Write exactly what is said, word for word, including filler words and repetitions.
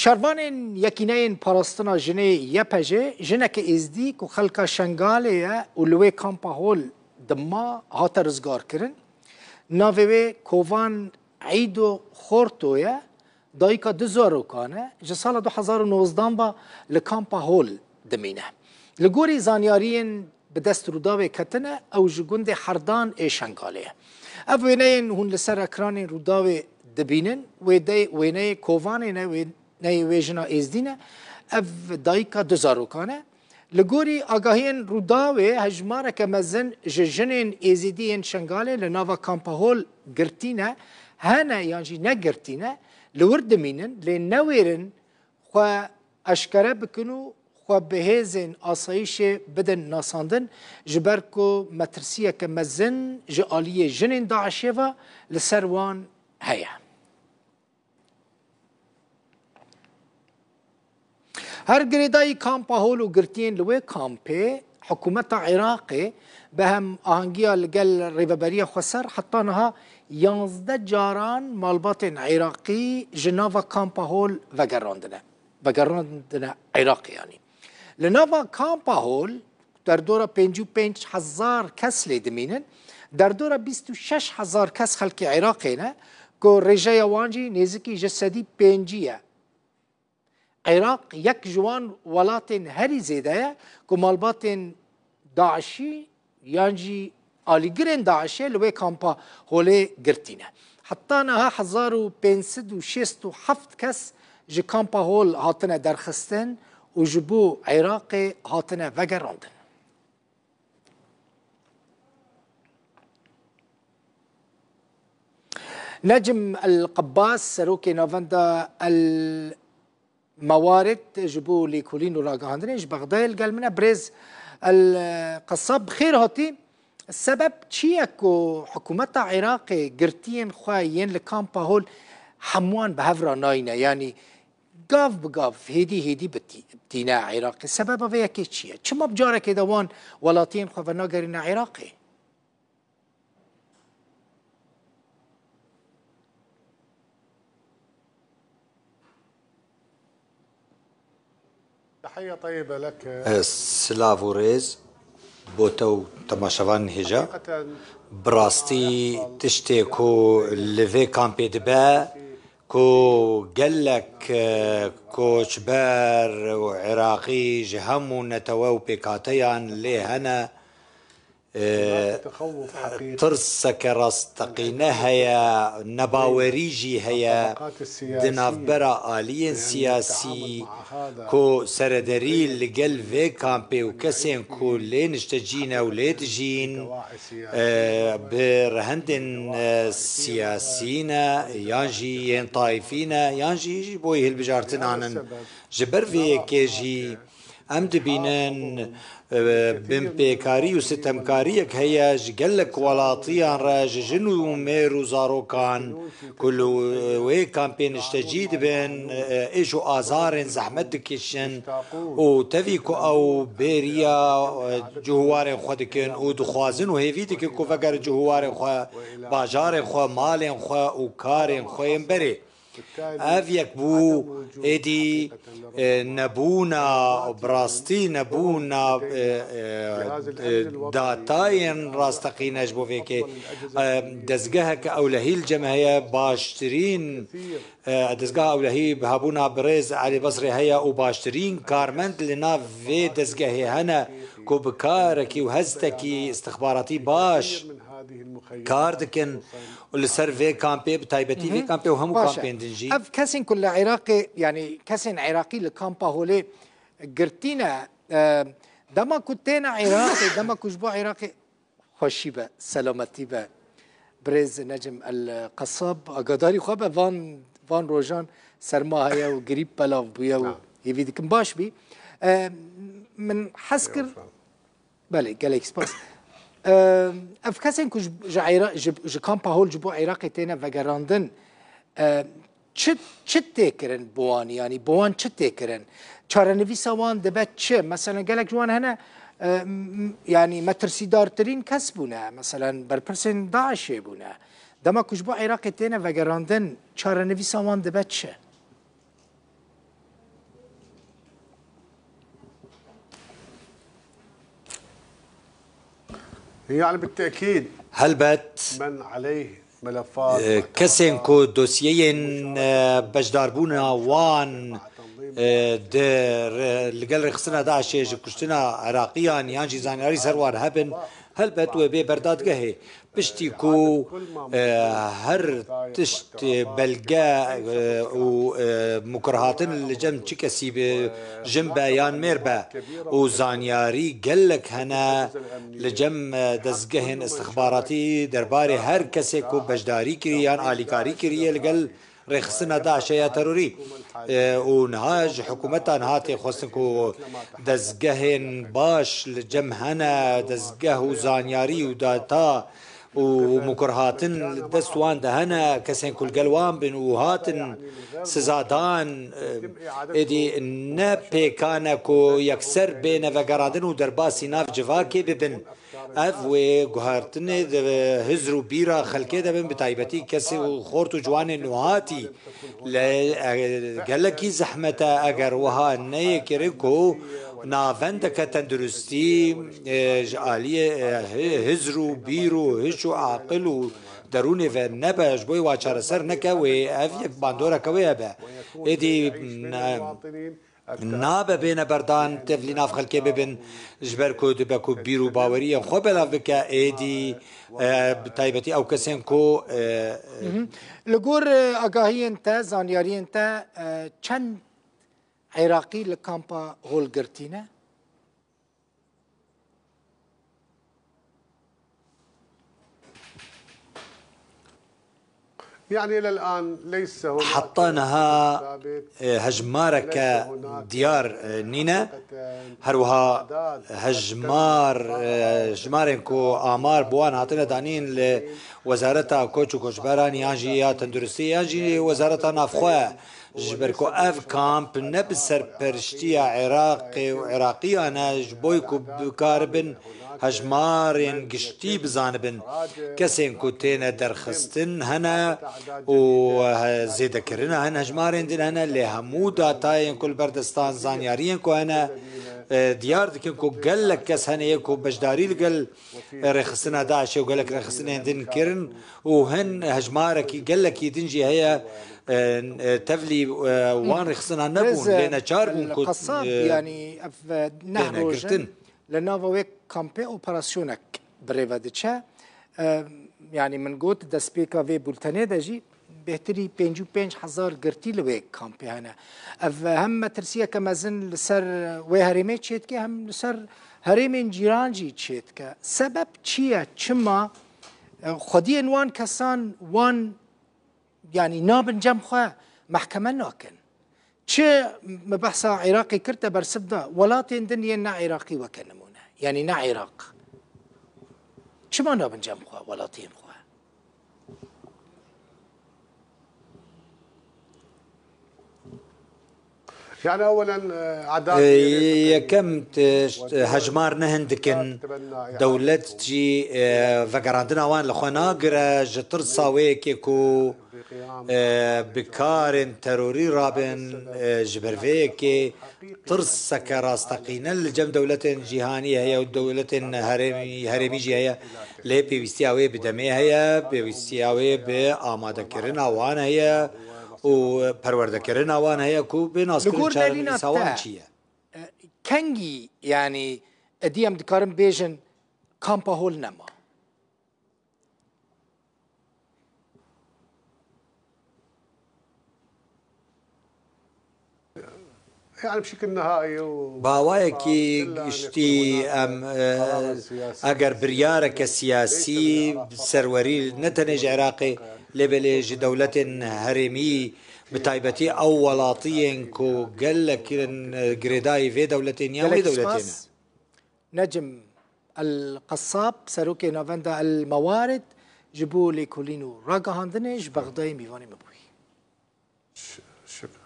Şervanên Yekîneyên Parastina Jinê, Y P J, jineke êzdî ku xelka Şengalê ye û li wê kampa hol dima, hate rizgarkirin. Navê wê Kovan Eydo Xorto ye, dayika du zarokan e, ji sala du hezar û nozdan ve li kampa hol dimîne. Li gorî zanyariyên bi dest Rûdawê ketine, ew ji gundê Herdan ê Şengalê ye. Ev wêneyên hûn li ser ekranên Rûdawê dibînin, wê de-, wêneyê Kovanê ne, wêneyê wê jina êzdî ne. Ev dayika du zarokan e. Li gorî agahiyên Rûdawê, hejmareke mezin ji jinên êzidî yên Şengalê li nava kampa hol girtî ne, hene yan jî negirtî ne, li wir dimînin, lê newêrin xwe eşkere bikin û xwe bi hêzên asayîşê bidin nasandin, ji ber ku metirsiyeke mezin ji aliyê jinên DAIŞê ve li ser wan heye. Her girêdayî kampa hol û girtiyên li wê kampê, hikûmeta Iraqê bi hemahengiya li gel Rêveberiya Xweser heta niha yanzdeh caran malbatên Iraqî ji nava kampa hol vegerandine. Vegerandine Iraqê yanî. Li nava kampa hol, derdora pêncî û pênc hezar kes lê dimînin, derdora bîst û şeş hezar kes xelkê Iraqê ne ku rêjeya wan jî nêzikî ji sedî pêncî ye. Iraq yek ji wan welatên herî zêde ye ku malbatên DAIŞî yan jî alîgirên DAIŞê li wê kampa holê girtî ne. Heta niha hezar û pênc sed û şêst û heft kes ji kampa hol hatine derxistin û ji bo Iraqê hatine vegerandin. Necm El Qebbas, serokê navenda El Mewarid ji bo lêkolîn û ragihandinê ji Bexdayê li gel min e. Birêz El Qesab, bi xêr hatî. Sebeb çi ye ku hikûmeta Iraqê girtiyên xwe yên li kampa hol hemûan bi hev re nayîne? Yanî gav bi gav, hêdî hêdî bitî-, tîne Iraqê. Sebeba vê yekê çi ye? Çima bi carekê de wan welatiyên xwe venagerîne Iraqê? Silav û rêz bo te û temaşevanên hêja. Bi rastî tiştê ku li vê kampê dibe, ku gelek, e, koçber û Iraqî ji hemû netewe û pêkhateyan lê hene, e, tirseke rasteqîne heye, nebawerî jî heye di navbera aliyên siyasî ku serederî li gel vê kampê û kesên ku lê niştecî ne û lê dijîn, e, bi rehendên, e, siyasî ne yan jî yên taîfî ne yan jî ji bo hilbijartinan in. Ji ber vê yekê jî em dibînin, e, binpêkarî û sitemkariyek heye ji gelek welatiyan re, ji jin û mêr û zarokan ku li wê kampê niştecî dibin, e, êş û azarên zehmet dikişin û tevî ku ew bêriya, e, cihûwarên xwe dikin û dixwazin û hêvî dikin ku vegerin cihûwarên xwe, bajarên xwe, malên xwe û karên xwe yên berê. Ev yek bû, êdî, e, nebûna, bi rastî nebûna, e, e, e, datayên rasteqîne ji bo vê yekê. E, dezgeheke ewlehî li cem heye, baştirîn, e, dezgeha ewlehî bi hebûna birêz Elî Besrê heye û baştirîn karmend li nav vê dezgehê hene ku bi karekî û hestekî istixbaratî baş kar dikin û li ser vê kampê, bi taybetî vê kampê û hemû kampên din jî. Ev kesên ku li Iraqê, yanî kesên Iraqî li kampa holê girtî ne, e, dema ku têne Iraqê, dema ku ji bo Iraqê, xweşî be, selametî be. Birêz Necim El Qesab, agadarî xwe be, van, van rojan serma heye û grîp belav bûye û hêvî dikim baş bî. E, min hez kir, Belê, gelek spas. Ev kesên ku ji, ji, Ira, ji, ji kampa hol ji bo Iraqê têne vegerandin, e, çi, çi tê kirin bi wan, yanî bi wan çi tê kirin? Çarenivîsa wan dibe çi? Meselen gelek ji wan hene, e, yanî metirsîdartirîn kes bûne, meselen berpirsên DAIŞê bûne. Dema ku ji bo Iraqê têne vegerandin, çarenivîsa wan dibe çi? يعني بالتأكيد Helbet, من عليه ملفات e, kesên ku dosyeyên, e, beşdarbûna wan, e, di re-, li gel rêxistina DAIŞê ji kuştina Iraqiyan yan jî zanyarî ser wan hebin, helbet wê bê berdadgehê. Piştî ku, e, her tişt, e, belge, e, û, e, mukirhatin li cem çi kesî be, jin be yan mêr be û zanyarî gelek hene li cem, e, dezgehên istixbaratî derbarê her kesê ku beşdarî kiriye yan alîkarî kiriye li gel rêxistina DAIŞê ya terorî. E, û niha ji hikûmeta niha tê xwestin ku dezgehên baş li cem hene, dezgeh û zanyarî û data û mukirhatin li dest wan de hene, kesên ku li gel wan bin û hatin sizadan, e, êdî ne pêkan e ku yekser bêne vegerandin û derbasî nav civakê bibin. Ev wê guhertinê di hizr û bîra xelkê de bin, bi taybetî kesê û xort û ciwanên nûhatî. Lê, e, gelekî zehmet e eger wiha neyê kirin ku navendeke tenduristî, e, ji aliyê, e, hi-, hizr û bîr û hiş û aqil û derûnê ve nebe, ji bo wa çareser neke wê ev yek bandoreke wê hebe. Êdî, ne, nabe bêne berdan tevlî nav xelkê bibin, ji ber ku dibe ku bîr û baweriyên xwe belav bike, êdî, e, bi taybetî ew kesên ku, e, e, Mhm. Li gor, e, agahiyên te, zanyariyên te, e, çend Iraqî li kampa holgirtî ne? يعني إلى الآن ليس هناك Heta niha, ثابت. E, hejmareke diyar, e, nîne. Her wiha hejmar, e, hejmarên ku amar bi wan hatine danîn li Wezareta Koç û Koçberan yan jî ya Tenduristî yan jî Wezareta Navxwe. Ji ber ku ev kamp ne bi serperiştiya Iraqê û Iraqiyan e, ji bo ku bikaribin hejmarên giştî bizanibin. Kesên ku têne derxistin hene û, e, zêdekirina hin hejmarên din hene, lê hemû datayên ku li ber destan, zanyariyên ku hene, e, diyar dikin ku gelek kes hene yê ku beşdarî li gel rêxistina DAIŞê û gelek rêxistinên din kirin û hin hejmarekî gelekî din jî heye, e, e, tevlî, e, wan rêxistina nebûn, lê neçar bûn ku, Qesab, e, yanî ev, e, neh têne roj in girtin. Li nava wê kampê operasyonek bi rê ve diçe. E, yanî min got destpêka vê bultenê de jî bêhtirî pêncî û pênc hezar girtî li wê kampê hene. Ev hem metirsiyeke mezin li ser wê herêmê çêdike, hem li ser herêmên cîran jî çêdike. Sebeb çi ye? Çima, e, xwediyên wan kesan wan, yanî nabin cem xwe, mehkeme nakin? Çi me behsa Iraqê kir te bersiv da, welatên din yên ne Iraqî weke nimûne, yanî ne Iraq. Çima nabin cem xwe, welatiyên xwe? Yani أولاً, e, عدالة Ê, yekem tişt, hejmar ne hin dikin. Dewlet jî, e, vegerandina wan li xwe nagire, ji tirsa wê yekê ku, e, bi karên terorî rabin, e, ji ber vê yekê tirseke rasteqîne li cem dewletên cîhanî heye û dewletên herêmî, herêmî jî heye. Lê pêwîstiya wê bi demê heye, pêwîstiya wê bi amadekirina wan heye û perwerdekirina wan heye ku bê naskirin çarenivîsa wan çi ye. E, kengî, yanî, êdî em dikarin bêjin kampa hol nema? Yani بشكل نهائي و Bi awayekî giştî em, e, eger biryareke siyasî serwerî ne tenê ji Iraqê, lê belê ji dewletên herêmî, bi taybetî ew welatiyên ku gelek kirin, e, girêdayî vê dewletên ya wê Gelek dewletê ne. spas. Necm El Qessab, serokê navenda El Mewarid, ji bo lêkolîn û ragihandinê ji Bexdayê mîvanê me bûyî. Ş-, şükür.